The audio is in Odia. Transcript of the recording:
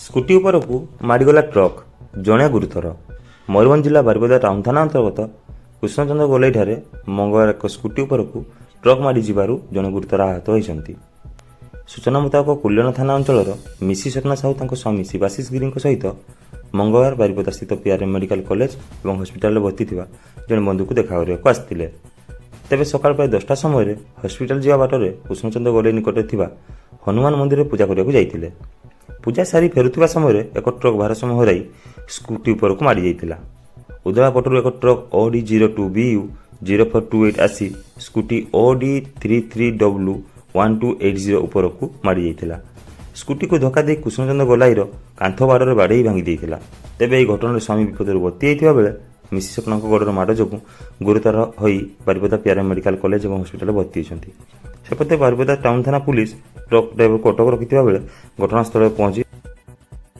ସ୍କୁଟି ଉପରକୁ ମାଡ଼ିଗଲା ଟ୍ରକ୍, ଜଣେ ଗୁରୁତର। ମୟୂରଭଞ୍ଜ ଜିଲ୍ଲା ବାରିପଦା ଟାଉନ୍ ଥାନା ଅନ୍ତର୍ଗତ କୃଷ୍ଣଚନ୍ଦ୍ର ଗୋଲେଇଠାରେ ମଙ୍ଗଳବାର ଏକ ସ୍କୁଟି ଉପରକୁ ଟ୍ରକ୍ ମାଡ଼ିଯିବାରୁ ଜଣେ ଗୁରୁତର ଆହତ ହୋଇଛନ୍ତି। ସୂଚନା ମୁତାବକ, କୁଲ୍ୟଣ ଥାନା ଅଞ୍ଚଳର ମିସି ସ୍ୱପ୍ନା ସାହୁ ତାଙ୍କ ସ୍ୱାମୀ ଶିବାଶିଷ ଗିରିଙ୍କ ସହିତ ମଙ୍ଗଳବାର ବାରିପଦା ସ୍ଥିତ ପିଆର୍ଏମ୍ ମେଡିକାଲ କଲେଜ ଏବଂ ହସ୍ପିଟାଲରେ ଭର୍ତ୍ତି ଥିବା ଜଣେ ବନ୍ଧୁକୁ ଦେଖା କରିବାକୁ ଆସିଥିଲେ। ତେବେ ସକାଳ ପ୍ରାୟ 10ଟା ସମୟରେ ହସ୍ପିଟାଲ ଯିବା ବାଟରେ କୃଷ୍ଣଚନ୍ଦ୍ର ଗୋଲେଇ ନିକଟରେ ଥିବା ହନୁମାନ ମନ୍ଦିରରେ ପୂଜା କରିବାକୁ ଯାଇଥିଲେ। ପୂଜା ସାରି ଫେରୁଥିବା ସମୟରେ ଏକ ଟ୍ରକ୍ ଭାରସାମ୍ୟ ହରାଇ ସ୍କୁଟି ଉପରକୁ ମାଡ଼ି ଯାଇଥିଲା। ଉଦଳା ପଟରୁ ଏକ ଟ୍ରକ୍ OD 02 BU 0428 ଆସି ସ୍କୁଟି OD 33 W 1280 ଉପରକୁ ମାଡ଼ି ଯାଇଥିଲା। ସ୍କୁଟିକୁ ଧକ୍କା ଦେଇ କୃଷ୍ଣଚନ୍ଦ୍ର ଗୋଲାଇର କାନ୍ଥ ବାଡ଼ରେ ବାଡ଼େଇ ଭାଙ୍ଗି ଦେଇଥିଲା। ତେବେ ଏହି ଘଟଣାରେ ସ୍ୱାମୀ ବିପଦରୁ ବର୍ତ୍ତି ଯାଇଥିବା ବେଳେ ମିସି ସ୍ୱପ୍ନାଙ୍କ ଗୋଡ଼ର ମାଡ଼ ଯୋଗୁଁ ଗୁରୁତର ହୋଇ ବାରିପଦା ପିଆର୍ଏମ୍ ମେଡିକାଲ କଲେଜ ଏବଂ ହସ୍ପିଟାଲରେ ଭର୍ତ୍ତି ହୋଇଛନ୍ତି। ସେପଟେ ବାରିପଦା ଟାଉନ୍ ଥାନା ପୁଲିସ ଟ୍ରକ୍ ଡ୍ରାଇଭରକୁ ଅଟକ ରଖିଥିବା ବେଳେ ଘଟଣାସ୍ଥଳରେ ପହଞ୍ଚି